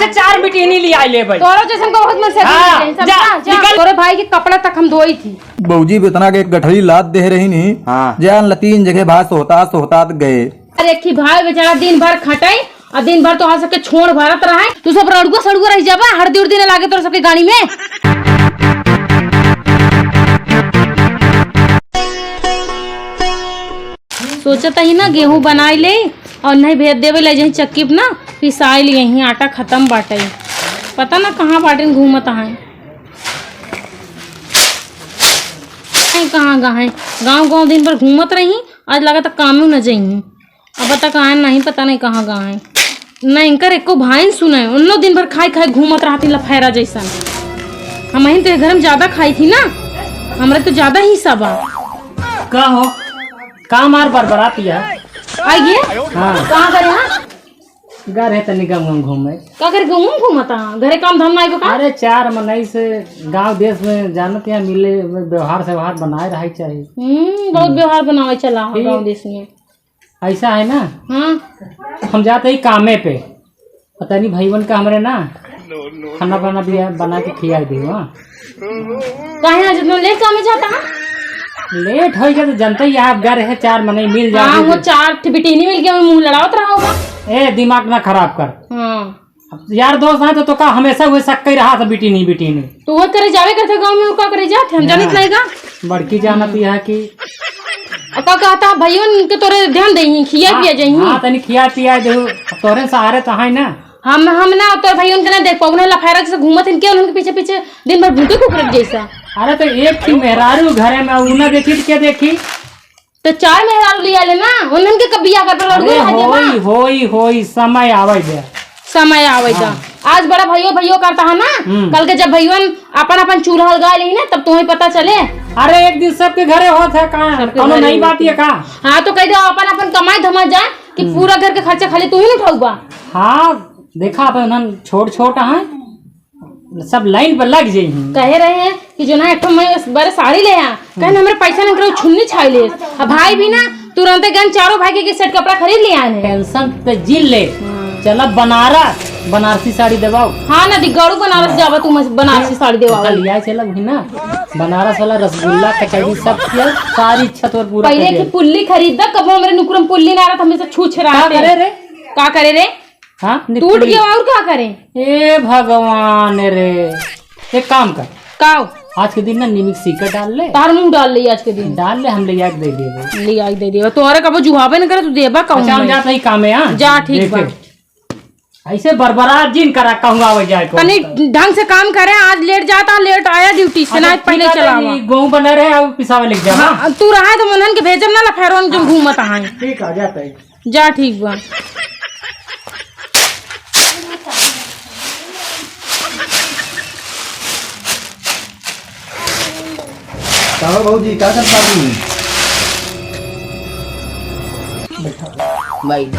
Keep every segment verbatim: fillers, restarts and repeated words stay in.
चार बिटिनी लियाइ लेबइ। तोरो जइसन बहुत मन से हाँ, मिल गए, जा, समझा? जा। निकल। तोरे भाई के कपड़ा तक हम धोई थी। भौजी भी इतना के एक गठरी लाद दे रही नहीं। हाँ। जान ल तीन जगह भात सोहता सोहतात गए। अरे, एक ही भाई बेचारा दिन भर खटई और दिन भर तोहार सबके छोड़ भरत रहे। तू सब रड़ुआ सड़ुआ रह जाबा, हरदी उर्दी न लागे तोर सबके गाड़ी में। सोचत ही ना, गेहूं बनाई ले और नहीं भेज देवे ले, जहीं चक्की पे ना पिसाई ले, यहीं आटा खत्म बाटे। पता ना कहाँ बाटे, घूमत हैं। नहीं, कहाँ गए हैं? गाँव गाँव दिन भर घूमत रही, आज लगा तो कामों न जइहीं। अब तक आए नहीं, पता नहीं कहाँ गए हैं। नहीं, इनकर एको भाई न सुने, उन्नो दिन भर खाई खाई घूमत रहती लफैरा जइसन। हमहिन तो ये घर में ज्यादा खाई थी ना, हमरे तो ज्यादा हिस्सा बा। का हो, का मार बरबरात है? आइए। हाँ। कहाँ करे हैं? घर है तनी गम गम घूमे। का करे घूम घूमता? घरे काम धाम नाई बा का? अरे चार मनई से गांव देश में जानत या मिले, व्यवहार से व्यवहार बनाए रहे चाहिए। हम्म, बहुत व्यवहार बनावे चला है ठीक। गांव देश में। ऐसा है ना? हाँ। हम जाते ही कामे पे, पता नहीं भईवन का हमरे ना खाना बना दिया, बना के खिया दियो। हाँ। काहे आज इतना लेट कामे जाता है? लेट हो गया तो जनते ही आप घर है, चार मनई मिल जाते हाँ, वो तो। चार ठे बिटिनी मिल के मुंह लड़ावत रहा होगा। ए, दिमाग ना खराब कर। हाँ। अब यार दोस्त हैं तो, तो का हमेशा हुए शक ही रहा था, बिटिनी, बिटिनी। तो वो करे जावे करते गांव में, वो का करे जात है, हम जानित हाँ। नहीं का। बड़की जानत हम्म। यह कि अब का कहता है, भईवन के तोरे ध्यान देही, खिया हाँ, पिया जाही। हाँ, तनी खिया पिया देहु। अब तोरे सहारे तो है ना। हम, हम ना तोर भईवन के ना देख पाऊ, उन्हें लफायरा जैसे घूमत हैं, क्या उनके पीछे पीछे दिन भर भूखे कुकुर जैसा। अरे तो एक थी मेहरारू घरे में, उ ना देखी तो क्या देखी? तो चार मेहरारू लिया ले ना, उन्हन के कब बियाह करबे, लड़ुए अरे रह जाबा। होई, होई, होई, समय आवे दे। समय आवे दा। हाँ। आज बड़ा भईयो, भईयो करता है ना, हम्म। कल के जब भईवन अपन, अपन चूल्हा लगा ली ना, तब तुम्हें पता चले। अरे एक दिन सबके घरे होत है का? सबके कोनो घरे नई होत बात है। ये का? हाँ, तो कह दो अपन, अपन कमाई धमा जा कि हम्म। पूरा घर के खर्चा खाली तू ही न उठाऊ बा। हाँ, देखा अब उन्हन छोट, छोट हैं, सब लाइन पर लग जाई हैं। कहे रहे हैं कि जो ना एक ठो मैं इस बार साड़ी ले आ, कहने हमरे पैसा नहीं करो, छुन्नी छाई ले। अब भाई भी ना तुरंते गन चारों भाई के, के सेट कपड़ा खरीद लिया है। टेंशन पे जिन ले। हाँ। चला बनारस, बनारसी साड़ी देवाओ। हाँ ना दिगाड़ू बनारस हाँ। जावा तू मस-, बनारसी साड़ी देवाओ। कल लिया चला वही ना, बनारस वाला रसगुल्ला कचौड़ी सब किया, सारी इच्छा तोर पूरा पहले कर की दिया। पुल्ली खरीद दा, कबो हमरे नुकुरम पुल्ली ना रहत, हमेशा छूछ रहा का थे। करे रे? का करे रे? हाँ, टूट निकली। गया और का करें? ए भगवान रे, एक काम कर। का हो? आज के दिन ना नीमक सीकर डाल ले। तार मुंह डाल ले आज के दिन। डाल ले, हम ले आके दे देबे। ले आके दे देबे। तोहरे कबो जुहाबे न करे, तू देबा कहूँ अच्छा, हम मैं। जात हई कामे, हाँ? जा, ठीक देखे। बा। ऐसे बरबरा जिन करा कहूँ आवे जाए को। तनी ढंग से काम करे, आज लेट जाता, लेट आया ड्यूटी से, अच्छा, ना ठीक पहले है, चलावा। तनी गेहूं बना रहे, अब पिसावे लेके जावा। हाँ, तू रहा तो मनहन के भेजब ना, लफेरोन जो हाँ। घूमत आए। ठीक है, आ जाता है। जा ठीक बा। का हो भौजी, का करत बाटू? बैठ।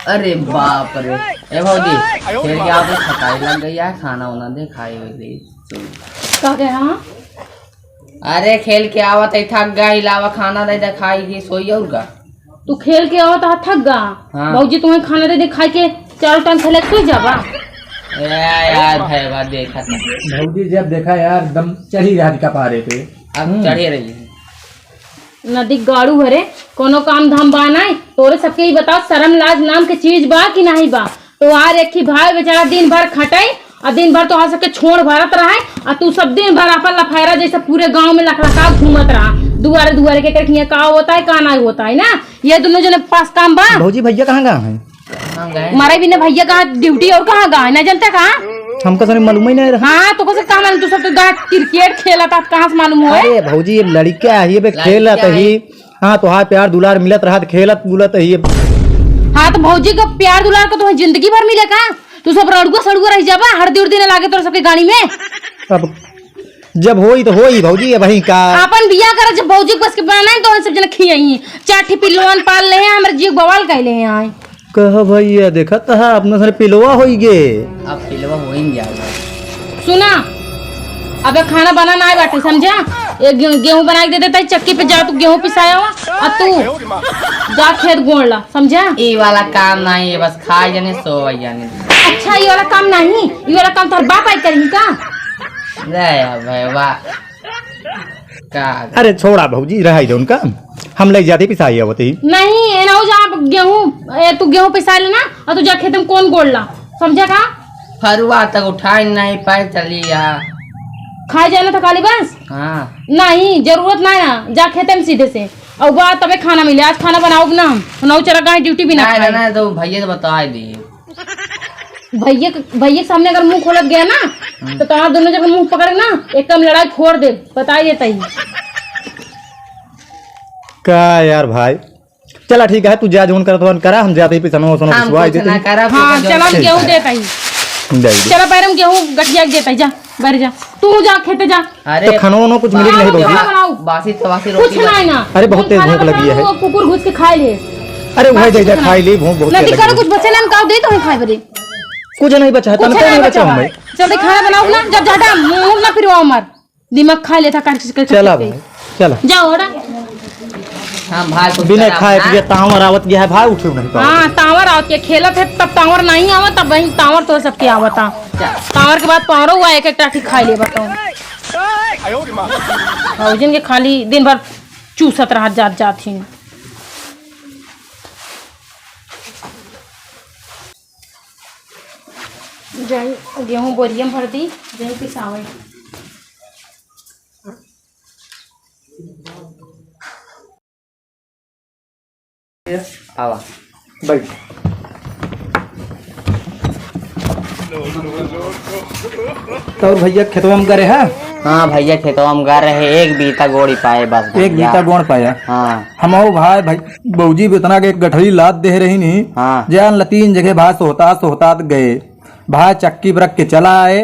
अरे बाप रे। ए भौजी, खेल के आके थकाई लग गई है, खाना वाना दे, खाए हुए दे। का कहे, हाँ? अरे खेल के आवत है, थक गई, लावा खाना दे दे, खाई के सोई और का। तू खेल के आवत है, थक गा। हाँ। भौजी तुम्हें खाना दे दे, खाई के चारों टाइम खेले के सोई जाबा। ए यार भैया देखा था। भौजी जब देखा यार, दम चढ़ी रहा कपारे पे। अब हम्म। चढ़े रही है। नदी गाड़ू हरे, कोनो काम धाम बा नाई। तोरे सबके ई बताओ, शरम लाज नाम के चीज बा कि नाही बा? तोहार एक ही भाई बेचारा दिन भर खटे, और दिन भर तोहार सबके छोड़ भरत रहे, और तू सब दिन भर अपन लफायरा जैसे पूरे गांव में लखलखा घूमत रहा, दुआरे दुआरे के करके हियां का होता है, का नहीं होता है ना। ये दोनों जने के पास काम बा। भौजी भैया कहाँ गए हैं? कहाँ गए? मारे बिना भैया कहाँ ड्यूटी और कहाँ गए, ना जनता कहाँ? हमका सर मालूम ही नहीं रहा। हाँ, तो कैसे कहाँ मालूम? तू सब तो गा क्रिकेट खेलत, कहाँ से मालूम होए? अरे भौजी, ये लड़का है, ये बे लड़का खेलत है। ही। हाँ, तोहार प्यार दुलार मिलत रहा, तो खेलत बुलत ही। हाँ, तो भौजी का प्यार दुलार को तुम्हें जिंदगी भर मिले का? तू सब रड़ुआ सड़ुआ रह जाबा, हरदी उर्दी न लागे तोर सबके गाड़ी में। अब जब होई तो होई भौजी, अब वही का। अपन बियाह कर, जब भौजी के बस के बना नहीं तो उन सब जना खियाई। चार ठी पिल्लोन पाल ले हैं, हमरे जीव बवाल कह ले हैं आए। कह भैया, देखत है अपना सर पिलवा होई गे। अब पिलवा होई गया। सुना, अबे खाना बना ना बाटे, समझा? एक गे-, गेहूं बना के दे देता है, चक्की पे जा, तू गेहूं पिसाया हुआ, और तू जा खेत गोड़ ला, समझा? ई वाला काम नहीं है, बस खाए जाने, सोए जाने। अच्छा, ये वाला काम नहीं, ये वाला काम तोहर बाप आई करी का? ले भाई, वाह। का? अरे छोड़ा भौजी, रहाई दे उनका, हम ले जाते पिसाई आवत ही। नहीं, ए ना हो जा, आप गेहूं, ए, तू गेहूं पिसा लेना और तू जा खेत में कौन गोड़ ला, समझा का? फरुआ तक उठाए नहीं पाए, चली आ। खाए जाना था खाली बस? हाँ। नहीं, जरूरत ना है, जा खेते में सीधे से। और बा तबे खाना मिले, आज खाना बनाओ ना हम, बनाओ चला गए ड्यूटी भी ना नहीं, खाए। नहीं, तो भैया से बता दी। भैया के, भैया के सामने अगर मुंह खोलत गया ना, हम्म। तो तोहार दोनों जगह मुंह पकड़ के ना, एकदम लड़ाई फोड़ दे, बताइए तई। का यार भाई, चला ठीक है, तू जा जौन करत हवन करा, हम जाते ही पिसनो ओसनो हम पिसवाई कुछ देते ना ही। करब, हाँ, तो चला, हम ठीक गेहूं है। देता ही। दे दे। चला, पैरम गेहूं गठिया के देता ही, जा, बैठ जा। तू जा, खेते जा। अरे, तो खानो वानो कुछ मिली नहीं खाना भौजी? बनाओ। बासी तवासी कुछ रोटी नहीं बना। ना। अरे, बहुत तेज खाना भूख लगी है। बनाओ, कुकुर घुस के खाए ले। अरे, वही बासी दे जा, खाना। खाई ले, भूख बहुत नहीं, तेज लगी करो है। कुछ बचे ना, हम का दे तो हम खाए बरे। कुछ नहीं बचा है, कुछ तनका नहीं नहीं बचा बचा हमें। है। जल्दी खाना बनाओ ना, जब ज्यादा मुंह ना फिरवाओ हमार। दिमाग खा लेता कर, कर, कर, चला कर। भाई, चला। जाओ, ओड़ा। हम भाई कुछ बिना करब खाए ना। पिए तांवर आवत गया है भाई, उठे नहीं पाओ। हाँ, तांवर आवत के खेलत है, तब तांवर नहीं आवत, तब वही तांवर तो सबके आवत आ। जा। तांवर के बाद पावरो हुआ, एक एक टाठी खा ले बताओ। भौजिन के खाली दिन भर चूसत रहत जात, जात ही। जाई, गेहूं बोरिया में भर दी, जाई पिसावे। आवा। बैठ। तो भैया खेतवा में गए है? हाँ भैया, खेतवा में गए रहे, एक बीता गोड़ी पाए बस एक भैया। बीता गोड़ पाया? हाँ। हम हो भाई, भाई, भौजी भी इतना के एक गठरी लाद दे रही नहीं। हाँ। जान ला तीन जगह भाई सोहता, सोहता गए। भाई चक्की पर रख के चला आए।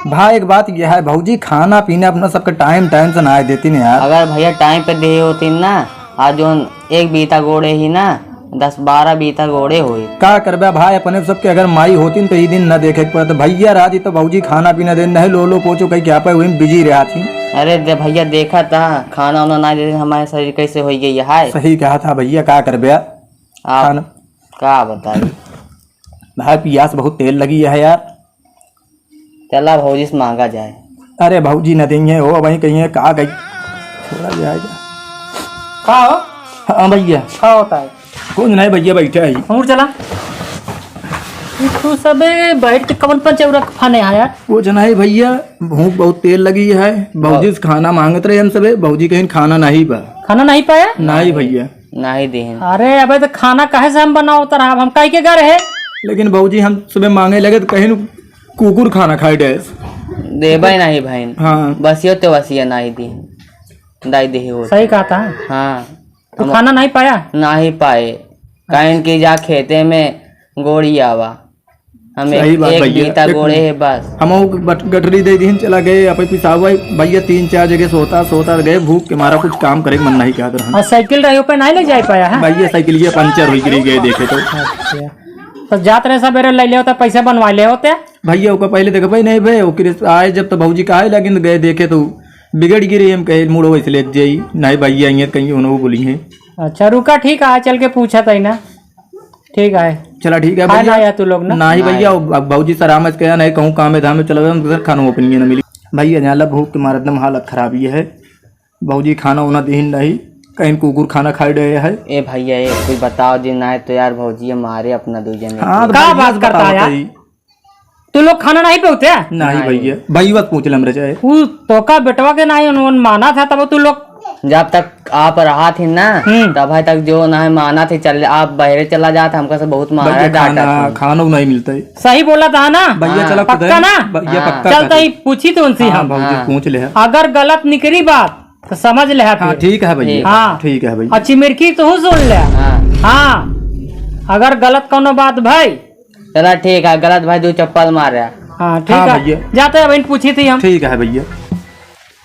भाई एक बात यह है भौजी, खाना पीना अपना सबके टाइम, टाइम से ना देती नहीं यार। अगर भैया टाइम पे दे होती ना, आज जोन एक बीता गोड़े ही ना, दस बारह बीता गोड़े होई। का करबे भाई, अपने सबके अगर माई होती न तो ई दिन न देखे के पड़त। भैया रात ही तो भौजी खाना पीना दे नहीं, लो लो पोचो कहीं क्या पे वही बिजी रहा थी। अरे दे भैया, देखा था खाना वाना ना दे, हमारे शरीर कैसे हो गई है। सही कहा था भैया, का करबे आप खाना। का बताई भाई, पियास बहुत तेल लगी है यार। चला भौजी से मांगा जाए। अरे भौजी न देंगे हो, वहीं कहीं का गई। थोड़ा जाएगा। का हो? हाँ भैया। का होता है? कुछ नहीं भैया, बैठे ही। और चला। तू सबे बैठ के कवन पंचौरा फाने आया? कुछ नहीं भैया, भूख बहुत तेल लगी है। भौजी से खाना मांगत रहे हम सबे, भौजी कहीं खाना नहीं बा। खाना नहीं पाया? नहीं भैया। नहीं देहन। अरे अबे तो खाना काहे से हम बनाओ तरह, हम काहे के घर है? लेकिन भौजी हम सुबह मांगे लगे तो कहीं कुकुर खाना खाई डे। देबे नहीं भाई। हाँ। बसियो ते वसिया नहीं दी। दाई देही होत। सही कहा था। हाँ। तू हम खाना नहीं पाया? नहीं पाए। काहे कि जा खेते में गोड़ी आवा। हम सही एक, बात एक भैया। बीता एक गोड़े है बस। हम वो बट-, गठरी दे दीन चला गए, अपन पिसाब भाई, भैया तीन चार जगह सोता, सोता गए, भूख के मारा कुछ काम करे के मन नहीं कहत रहा। और साइकिल रहे पे नहीं ले जाए पाया है? भैया साइकिल ये पंचर हुई गिरी गए देखे तो। अच्छा। तो जात रहे सवेरे ले ले होता, पैसा बनवा ले होते। भैया ओका पहले देखबे नहीं भे, ओकरे आए जब तो भौजी कहे लगिन गए देखे तो बिगड़ गिरे, हम कहे मुड़ो वैसे ले जाई, नहीं भैया ये कहीं उन्हों बोली है। अच्छा रुका, ठीक है, चल के पूछा था ही ना। ठीक है। चला ठीक है हाँ, भैया। ना आया तू लोग ना। नहीं ना भैया, आया। अब भौजी सरामत कहा नहीं कहूँ काम है धाम में चला गया, उनके खाना ओपन नहीं मिली। भैया जान ला भूख के मारे एकदम हालत खराब ये है। भौजी खाना उना दीन नहीं, कहीं कुकुर खाना खाई रहे है। ए भैया, ए कुछ बताओ जी, ना तो यार भौजी मारे अपना दू जने हाँ, के। तो का भैया बात से करता बताओ यार? तई। तू लोग खाना नहीं पौते? नहीं नहीं। भैया, भैया बस पूछ ले हमरे चाहे। उ तोका बेटवा के नहीं उन, उन माना था तब तू लोग जब तक आप रहा थी ना, हम्म। तब तक जो ना है माना थी, चल आप बहरे चला जात, हमका से बहुत मारा भैया, डांटा खाना, थी। खाना नहीं मिलता है। सही बोला था ना? भैया हाँ। चला पक्का खुद है। ना? भैया हाँ। पक्का चल कर। तई पूछी तो उनसे हाँ, हम। भौजी हाँ। पूछ ले। अगर गलत निकली बात तो समझ ले हाँ, फिर। ठीक है भैया। ठीक। हाँ। ठीक है भैया। अच्छी मिर्ची तू सुन ले। हाँ। हाँ। अगर गलत कोनो बात भाई चला ठीक है, गलत भाई दो चप्पल मार रहा। हाँ, ठीक हाँ है। भैया। जाते हैं, अभी पूछी थी हम। ठीक है भैया।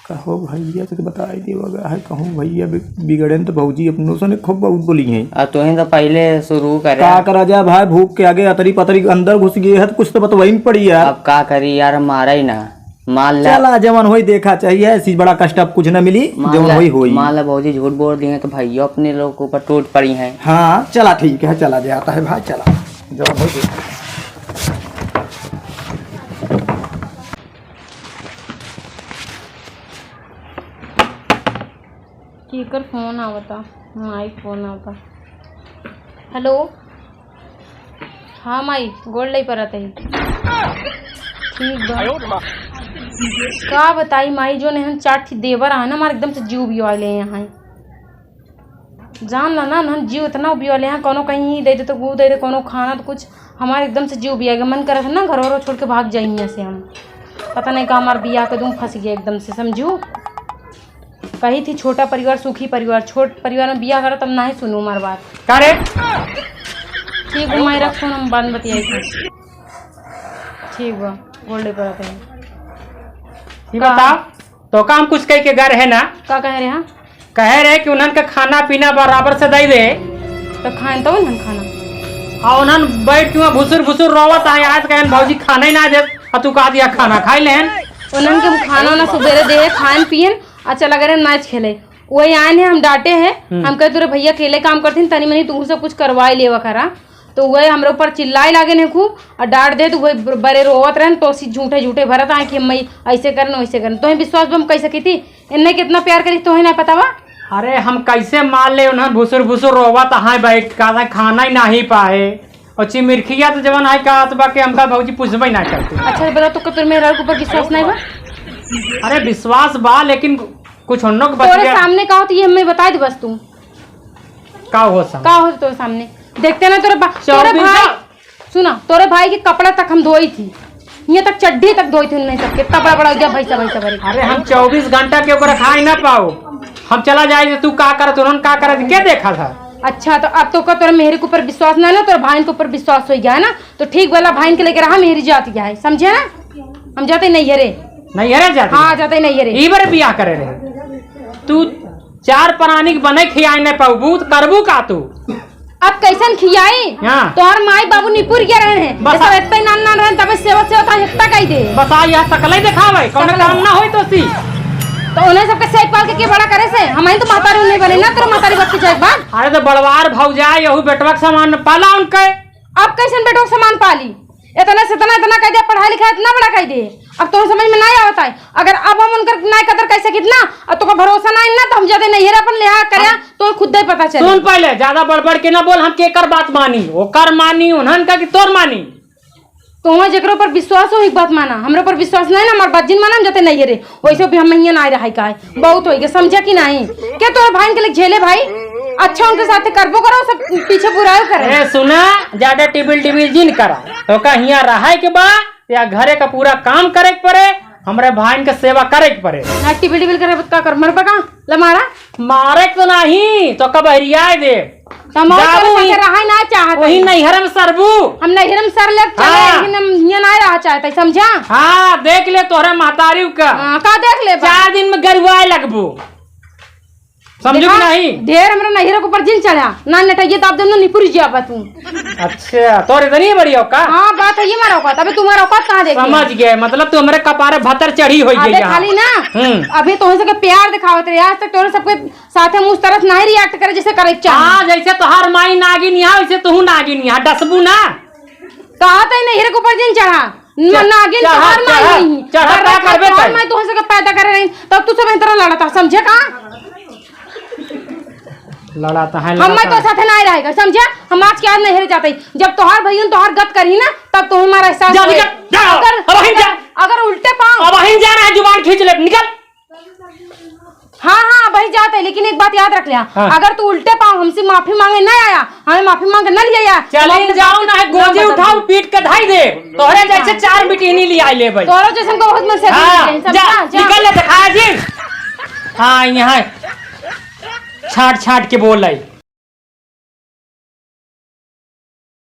कहो भैया, तो बताई देवा है, कहूँ भैया बि-, बिगड़न तो भौजी अपनों से ने खूब बहुत बोली हैं। आ तोहें तो पहले शुरू करे। का करा जा भाई, भूख के आगे अतरी पतरी अंदर घुस गई है, तो कुछ तो बतवाई में पड़ी यार। अब का करी यार, मारा ही ना। मान ला। चला, जवन होई देखा चाहिए, ऐसी बड़ा कष्ट अब कुछ न मिली, मान जवन ला, होई होई। मान ला भौजी झूठ बोल दी हैं तो भैया अपने लोग के ऊपर टूट पड़ी हैं। हाँ, चला ठीक है, चला जाता है भाई, चला, जवन होई देखा। केकर फोन आवता? माई फोन आवता। हेलो, हाँ माई, गोड़ लई परत है। ठीक बा। का बताई माई, जो नहन चार ठी देवर आए ना, हमार एकदम से जीव उबिया ले यहाँ। जान ला ना, नहन जीव इतना उबिया ले यहाँ, कोनो कहीं दे दे तो वो दे दे, कोनो खाना तो कुछ, हमार एकदम से जीव उबिया गया। मन करत है ना, घर वारों छोड़ के भाग जाई यहाँ से हम। पता नहीं का हमार बियाह के दुम फंस गया एकदम से, समझू। कही थी छोटा परिवार सुखी परिवार, छोट परिवार में बियाह करा तब नाही सुनू हमार बात। का रे? ठीक बा माई, रखो, हम बाद में बतियाई थे। ठीक बा, गोड़ लई परत है। ये का? बता, तो काम कुछ कह के घर है ना? का कह रहे हैं? कह रहे कि उन्हन का खाना पीना बराबर से दे दे। तो खाएं तो उन्हन खाना। हाँ, उन्हन बैठ के वहाँ भुसुर भुसुर रोवत आए, आज कहन भौजी खाना ही ना दे, और तू कहा दिया खाना खाई लेहन। उन्हन के हम खाना ना सुबेरे दे, खान पियन, अच्छा लगे रहे मैच खेले। वही आएन है, हम डांटे हैं। हम्म। हम कहे, "तोरे भैया अकेले काम करथिन, तनी मनी तू सब कुछ करवाए लेवा करा।" तो वही हमरे ऊपर चिल्लाए लागे ने खूब, और डांट दे तो वही ब-, बड़े रोवत रहन, तो सी झूठे झूठे भरत आए कि हम ऐसे करन, वैसे करन। तोहे विश्वास बा हम कह सकी थी, इन्हें कितना प्यार करी, तोहे ना पता बा? अरे, हम कैसे मान ले, उन्हें भुसुर भुसुर रोवत आए बैठ का, खाना ही नहीं पाए, और चिमिरखिया तो जवन आए कहत बा कि हमका भौजी पूछबे ना करती। अच्छा, बता, तो तोरे मेहरारू के ऊपर विश्वास नहीं बा? अरे, विश्वास बा, लेकिन कुछ उन्नो के तोरे बतिया। सामने का होत, ये हमें बता दे बस तू। का हो सामने? का होत तोरे सामने? देखते ना तोरे बा-, तोरे चौबीस भाई, सुना, तोरे भाई के कपड़ा तक हम धोई थी, यहाँ तक चड्ढी तक धोई थी उन्हें सबके, तब बड़ा बड़ा हो गया भैंसा, भैंसा भरे। अरे हम चौबीस घंटा के ऊपर खाए ना पाओ, हम चला जाए तो तू का करत, उन्होंने का करत, के देखा था? अच्छा, तो अब तो का तोरे मेहरे के ऊपर विश्वास ना ना, तोरे भाई के ऊपर विश्वास हो गया है ना, तो ठीक वाला भाई के लेके रहा, मेहरी जाती है, समझे ना? हम जाते नहीं है रे। नहीं है रे जाती? हाँ, जाते नहीं है रे। ई बार बियाह करे रहे तू, चार प्राणी के बने खियाए नहीं पाबू, तो करबू का तू? अब कैसन खियाई? हाँ। तोहर माई बाबू निपुर गया रहे हैं। बस ये सब आ- इतना नान नान रहे, तबे सेवा सेवा था, इतना कही दे। बस आ, यह सकले दिखावे, कौन सकले। काम ना होई तो सी। तो उन्हें सबके सेठ पाल के, के बड़ा करे से? हम ही तो महतारी नहीं बने ना, तेरा महतारी बच्ची जाए बात। अरे तो बड़वार भौजाई, यहू बेटवा के समान पाला उनके। अब कैसन बेटवा के समान पाली? इतना से इतना, इतना कह दिया, पढ़ाई लिखाई इतना बड़ा कह दिए, अब तो समझ में नहीं आवता है। अगर अब हम उनकर नाय कदर कह सकित ना, अब तो का भरोसा ना है ना, तो हम जाते नहीं है अपन लिहा करे, तो खुद ही पता चले। सुन पहले, ज्यादा बड़बड़ के ना बोल, हम केकर बात मानी, ओकर मानी, उन्हन का कि तोर मानी? तो वहाँ जेकरे ऊपर विश्वास हो, एक बात माना, हमरे ऊपर विश्वास नहीं ना, हमार बात जिन माना, हम जाते नहीं है रे। वैसे भी हम हियाँ ना रहा का है, बहुत हो गया, समझा कि नहीं? क्या तोरे भाई के लिए झेले भाई? अच्छा उनके साथ करबो करो, सब पीछे बुराई करे। ए सुना, ज्यादा टिबिल टिबिल जिन करा। तो का हियाँ रहा के बा या घरे का पूरा काम करे के पड़े, हमरे भाई के सेवा करे के पड़े। ना टिबिल टिबिल करे का कर, मर बका, लमारा। मारे तो नहीं, तो कब हरियाए दे। तो हम और बाबू, तोरे साथे ही, रहा ना चाहत वही है। नैहर में सरबू। हम नैहर में सर लेब चले, हाँ। लेकिन हम हियाँ ना रहा चाहत है, समझा? हाँ, देख ले तोहरे महतारी का। हाँ, का देख ले बा? चार दिन में गरुआए लगबू। समझू कि देखा? नहीं? ढेर हमरा नैहर के ऊपर जिन चढ़ा, ना नटैये ताप देम ना निपुर जिया बा तू। अच्छा, तोरे इतनी बड़ी औकात? हाँ, बात है ये मारा औकात, अबे तुम्हारा औकात कहाँ देखी? समझ गए, मतलब तू हमरे कपारे भतर चढ़ी होई अबे गई यहाँ। खाली ना, हम्म। अभी तोहन सबके प्यार दिखावत रहे, आज तक तोहन सबके साथे मुँह तरस नाही react करे जैसे करे के चाही। हाँ, जैसे तोहार माई नागिन यहाँ, वैसे तोहू नागिन यहाँ, डसबू ना। कहा तई नैहर के ऊपर जिन चढ़ा। न-, चढ़, नागिन चढ़, तोहार माई चढ़, नहीं। चढ़, अरे का करबे तोहार तई? माई तोहन सबके पैदा करे रही, तब तू सब इस तरह लड़ता, समझे का? लड़ाता है, हम लड़ाता तो है। साथे नाही रहेगा, समझे? हम आज के आज नैहर जाते ही। जब तोहार भैया तोहार गत करी ना, तब तो हमारा एहसास जा, होए। निकल, जा, अगर, अब वहीं जा। अगर, अगर उल्टे पाँव अब वहीं जा रहा है, जुबान खींच ले, निकल। हाँ, हाँ, वही जात है, लेकिन एक बात याद रख लिया, हाँ। अगर तू उल्टे पाँव हमसे माफी मांगे ना आया, हमें माफी मांगे ना लिया आया, चलिन माफी जाओ ना, है गोजी उठाओ, पीट के धाई दे। तोहरे जैसे चार बिटिनी ले आई ले भाई। तोहरे जैसन को बहुत मन से हाँ, नहीं है, सब जा, जा, जा। निकल ले, दिखा जी। हाँ, यहाँ छाट छाट के बोल आई।